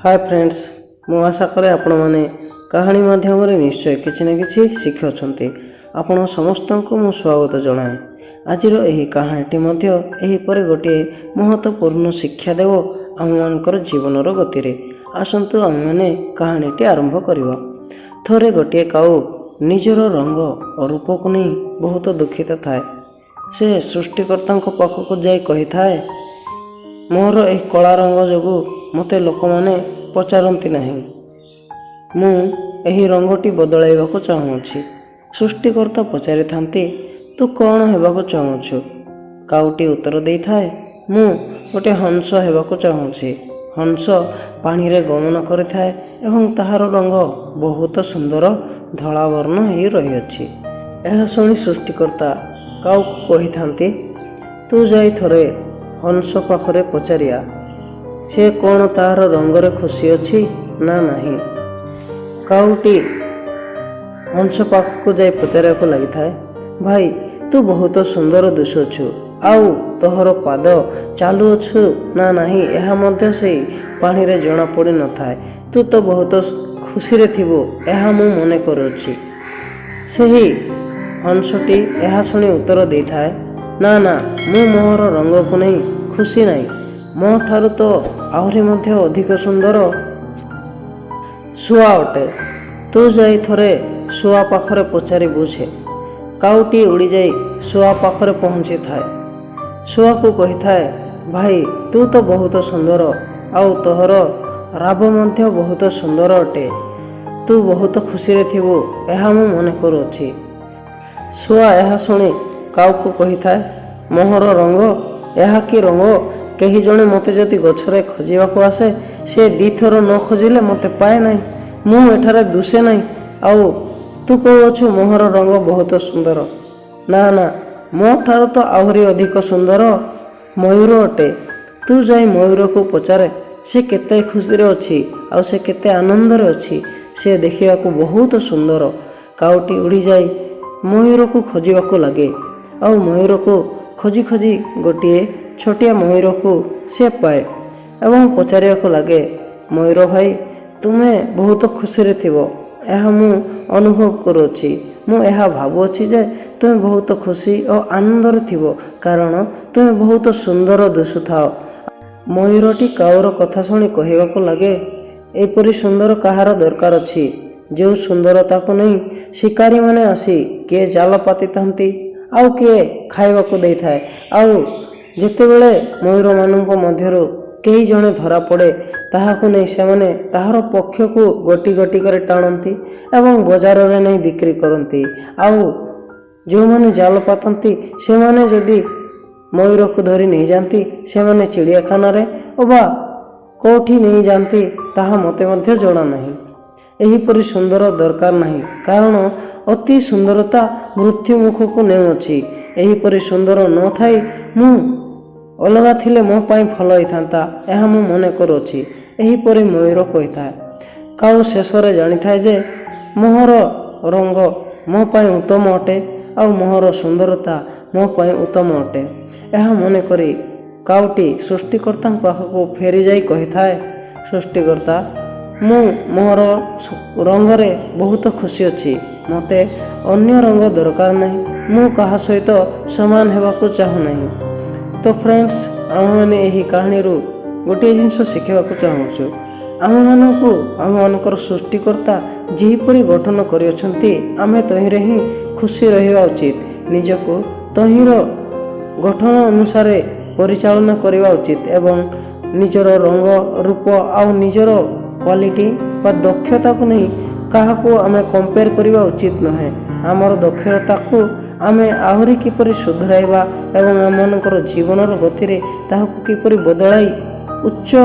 ହାଏ friends, ମୁଁ ଆଶା କରେ ଆପଣମାନେ କାହାଣୀ ମାଧ୍ୟମରେ ନିଶ୍ଚୟ କିଛି ନା କିଛି ଶିଖୁଅଛନ୍ତି। ଆପଣ ସମସ୍ତଙ୍କୁ ମୁଁ ସ୍ୱାଗତ ଜଣାଏ। ଆଜିର ଏହି କାହାଣୀଟି ମଧ୍ୟ ଏହିପରି ଗୋଟିଏ ମହତ୍ତ୍ୱପୂର୍ଣ୍ଣ ଶିକ୍ଷା ଦେବ ଆମମାନଙ୍କର ଜୀବନର ଗତିରେ। ଆସନ୍ତୁ, ଆମେମାନେ କାହାଣୀଟି ଆରମ୍ଭ କରିବା। ଥରେ ଗୋଟିଏ କାଉ ନିଜର ରଙ୍ଗ ଓ ରୂପକୁ ନେଇ ବହୁତ ଦୁଃଖିତ ଥାଏ। ସେ ସୃଷ୍ଟିକର୍ତ୍ତାଙ୍କ ପାଖକୁ ଯାଇ କହିଥାଏ, "ମୋର ଏହି କଳା ରଙ୍ଗ ଯୋଗୁଁ ମୋତେ ଲୋକମାନେ ପଚାରନ୍ତି ନାହିଁ। ମୁଁ ଏହି ରଙ୍ଗଟି ବଦଳାଇବାକୁ ଚାହୁଁଅଛି।" ସୃଷ୍ଟିକର୍ତ୍ତା ପଚାରିଥାନ୍ତି, "ତୁ କ'ଣ ହେବାକୁ ଚାହୁଁଛୁ?" କାଉଟି ଉତ୍ତର ଦେଇଥାଏ, "ମୁଁ ଗୋଟିଏ ହଂସ ହେବାକୁ ଚାହୁଁଛି। ହଂସ ପାଣିରେ ଗମନ କରିଥାଏ ଏବଂ ତାହାର ରଙ୍ଗ ବହୁତ ସୁନ୍ଦର ଧଳା ବର୍ଣ୍ଣ ହେଇ ରହିଅଛି।" ଏହା ଶୁଣି ସୃଷ୍ଟିକର୍ତ୍ତା କାଉକୁ କହିଥାନ୍ତି, "ତୁ ଯାଇ ଥରେ ହଂସ ପାଖରେ ପଚାରିଆ, ସେ କ'ଣ ତାହାର ରଙ୍ଗରେ ଖୁସି ଅଛି ନା ନାହିଁ?" କାଉଟି ହଂସ ପାଖକୁ ଯାଇ ପଚାରିବାକୁ ଲାଗିଥାଏ, "ଭାଇ, ତୁ ବହୁତ ସୁନ୍ଦର ଦିଶୁଅଛୁ ଆଉ ତୋହର ପାଦ ଚାଲୁଅଛୁ ନା ନାହିଁ, ଏହା ମଧ୍ୟ ସେଇ ପାଣିରେ ଜଣା ପଡ଼ିନଥାଏ। ତୁ ତ ବହୁତ ଖୁସିରେ ଥିବୁ, ଏହା ମୁଁ ମନେ କରୁଅଛି।" ସେହି ହଂସଟି ଏହା ଶୁଣି ଉତ୍ତର ଦେଇଥାଏ, "ନା ନା, ମୁଁ ମୋହର ରଙ୍ଗକୁ ନେଇ ଖୁସି ନାହିଁ। ମୋ ଠାରୁ ତ ଆହୁରି ମଧ୍ୟ ଅଧିକ ସୁନ୍ଦର ଶୁଆ ଅଟେ। ତୁ ଯାଇ ଥରେ ଶୁଆ ପାଖରେ ପଚାରି ବୁଝେ।" କାଉଟି ଉଡ଼ିଯାଇ ଶୁଆ ପାଖରେ ପହଞ୍ଚିଥାଏ। ଶୁଆକୁ କହିଥାଏ, "ଭାଇ, ତୁ ତ ବହୁତ ସୁନ୍ଦର ଆଉ ତୋହର ରାବ ମଧ୍ୟ ବହୁତ ସୁନ୍ଦର ଅଟେ। ତୁ ବହୁତ ଖୁସିରେ ଥିବୁ, ଏହା ମୁଁ ମନେ କରୁଅଛି।" ଶୁଆ ଏହା ଶୁଣି କାଉକୁ କହିଥାଏ, "ମୋହର ରଙ୍ଗ? ଏହା କି ରଙ୍ଗ? କେହି ଜଣେ ମୋତେ ଯଦି ଗଛରେ ଖୋଜିବାକୁ ଆସେ, ସେ ଦୁଇଥର ନ ଖୋଜିଲେ ମୋତେ ପାଏ ନାହିଁ। ମୁଁ ଏଠାରେ ଦୁଶେ ନାହିଁ ଆଉ ତୁ କହୁଅଛୁ ମୋହର ରଙ୍ଗ ବହୁତ ସୁନ୍ଦର। ନା ନା, ମୋ ଠାରୁ ତ ଆହୁରି ଅଧିକ ସୁନ୍ଦର ମୟୂର ଅଟେ। ତୁ ଯାଇ ମୟୂରକୁ ପଚାରେ, ସେ କେତେ ଖୁସିରେ ଅଛି ଆଉ ସେ କେତେ ଆନନ୍ଦରେ ଅଛି। ସେ ଦେଖିବାକୁ ବହୁତ ସୁନ୍ଦର।" କାଉଟି ଉଡ଼ିଯାଇ ମୟୂରକୁ ଖୋଜିବାକୁ ଲାଗେ ଆଉ ମୟୂରକୁ ଖୋଜି ଖୋଜି ଗୋଟିଏ ଛୋଟିଆ ମୟୂରକୁ ସେ ପାଏ ଏବଂ ପଚାରିବାକୁ ଲାଗେ, "ମୟୂର ଭାଇ, ତୁମେ ବହୁତ ଖୁସିରେ ଥିବ, ଏହା ମୁଁ ଅନୁଭବ କରୁଅଛି। ମୁଁ ଏହା ଭାବୁଅଛି ଯେ ତୁମେ ବହୁତ ଖୁସି ଓ ଆନନ୍ଦରେ ଥିବ, କାରଣ ତୁମେ ବହୁତ ସୁନ୍ଦର ଦିଶୁଥାଅ।" ମୟୂରଟି କାଉର କଥା ଶୁଣି କହିବାକୁ ଲାଗେ, "ଏପରି ସୁନ୍ଦର କାହାର ଦରକାର ଅଛି? ଯେଉଁ ସୁନ୍ଦରତାକୁ ନେଇ ଶିକାରୀମାନେ ଆସି କିଏ ଜାଲ ପାତିଥାନ୍ତି ଆଉ କିଏ ଖାଇବାକୁ ଦେଇଥାଏ। ଆଉ ଯେତେବେଳେ ମୟୂରମାନଙ୍କ ମଧ୍ୟରୁ କେହି ଜଣେ ଧରା ପଡ଼େ, ତାହାକୁ ନେଇ ସେମାନେ ତାହାର ପକ୍ଷକୁ ଗୋଟି ଗୋଟି କରି ଟାଣନ୍ତି ଏବଂ ବଜାରରେ ନେଇ ବିକ୍ରି କରନ୍ତି। ଆଉ ଯେଉଁମାନେ ଜାଲ ପାତନ୍ତି, ସେମାନେ ଯଦି ମୟୂରକୁ ଧରି ନେଇଯାଆନ୍ତି, ସେମାନେ ଚିଡ଼ିଆଖାନାରେ ଅବା କେଉଁଠି ନେଇଯାଆନ୍ତି, ତାହା ମୋତେ ମଧ୍ୟ ଜଣା ନାହିଁ। ଏହିପରି ସୁନ୍ଦର ଦରକାର ନାହିଁ, କାରଣ ଅତି ସୁନ୍ଦରତା ମୃତ୍ୟୁ ମୁଖକୁ ନେଉଅଛି। ଏହିପରି ସୁନ୍ଦର ନଥାଇ ମୁଁ ଅଲଗା ଥିଲେ ମୋ ପାଇଁ ଭଲ ହୋଇଥାନ୍ତା, ଏହା ମୁଁ ମନେ କରୁଅଛି।" ଏହିପରି ମୟୂର କହିଥାଏ। କାଉ ଶେଷରେ ଜାଣିଥାଏ ଯେ ମୋହର ରଙ୍ଗ ମୋ ପାଇଁ ଉତ୍ତମ ଅଟେ ଆଉ ମୋହର ସୁନ୍ଦରତା ମୋ ପାଇଁ ଉତ୍ତମ ଅଟେ। ଏହା ମନେକରି କାଉଟି ସୃଷ୍ଟିକର୍ତ୍ତାଙ୍କ ପାଖକୁ ଫେରିଯାଇ କହିଥାଏ, "ସୃଷ୍ଟିକର୍ତ୍ତା, ମୁଁ ମୋହର ରଙ୍ଗରେ ବହୁତ ଖୁସି ଅଛି। ମୋତେ ଅନ୍ୟ ରଙ୍ଗ ଦରକାର ନାହିଁ। ମୁଁ କାହା ସହିତ ସମାନ ହେବାକୁ ଚାହୁଁନାହିଁ।" ତ ଫ୍ରେଣ୍ଡସ୍, ଆମେମାନେ ଏହି କାହାଣୀରୁ ଗୋଟିଏ ଜିନିଷ ଶିଖିବାକୁ ଚାହୁଁଛୁ। ଆମମାନଙ୍କୁ ଆମମାନଙ୍କର ସୃଷ୍ଟିକର୍ତ୍ତା ଯେହିପରି ଗଠନ କରିଅଛନ୍ତି, ଆମେ ତହିଁରେ ହିଁ ଖୁସି ରହିବା ଉଚିତ। ନିଜକୁ ତହିଁର ଗଠନ ଅନୁସାରେ ପରିଚାଳନା କରିବା ଉଚିତ ଏବଂ ନିଜର ରଙ୍ଗ ରୂପ ଆଉ ନିଜର କ୍ୱାଲିଟି ବା ଦକ୍ଷତାକୁ ନେଇ କାହାକୁ ଆମେ କମ୍ପେୟାର କରିବା ଉଚିତ ନୁହେଁ। ଆମର ଦକ୍ଷତାକୁ ଆମେ ଆହୁରି କିପରି ସୁଧରାଇବା ଏବଂ ଆମମାନଙ୍କର ଜୀବନର ଗତିରେ ତାହାକୁ କିପରି ବଦଳାଇ ଉଚ୍ଚ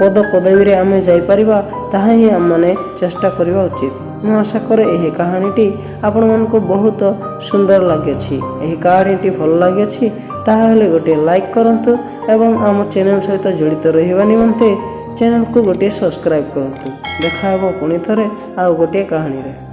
ପଦ ପଦବୀରେ ଆମେ ଯାଇପାରିବା, ତାହା ହିଁ ଆମମାନେ ଚେଷ୍ଟା କରିବା ଉଚିତ। ମୁଁ ଆଶା କରେ ଏହି କାହାଣୀଟି ଆପଣମାନଙ୍କୁ ବହୁତ ସୁନ୍ଦର ଲାଗିଅଛି। ଏହି କାହାଣୀଟି ଭଲ ଲାଗିଅଛି, ତାହେଲେ ଗୋଟିଏ ଲାଇକ୍ କରନ୍ତୁ ଏବଂ ଆମ ଚ୍ୟାନେଲ୍ ସହିତ ଜଡ଼ିତ ରହିବା ନିମନ୍ତେ ଚ୍ୟାନେଲକୁ ଗୋଟିଏ ସବସ୍କ୍ରାଇବ୍ କରନ୍ତୁ। ଦେଖା ହେବ ପୁଣି ଥରେ ଆଉ ଗୋଟିଏ କାହାଣୀରେ।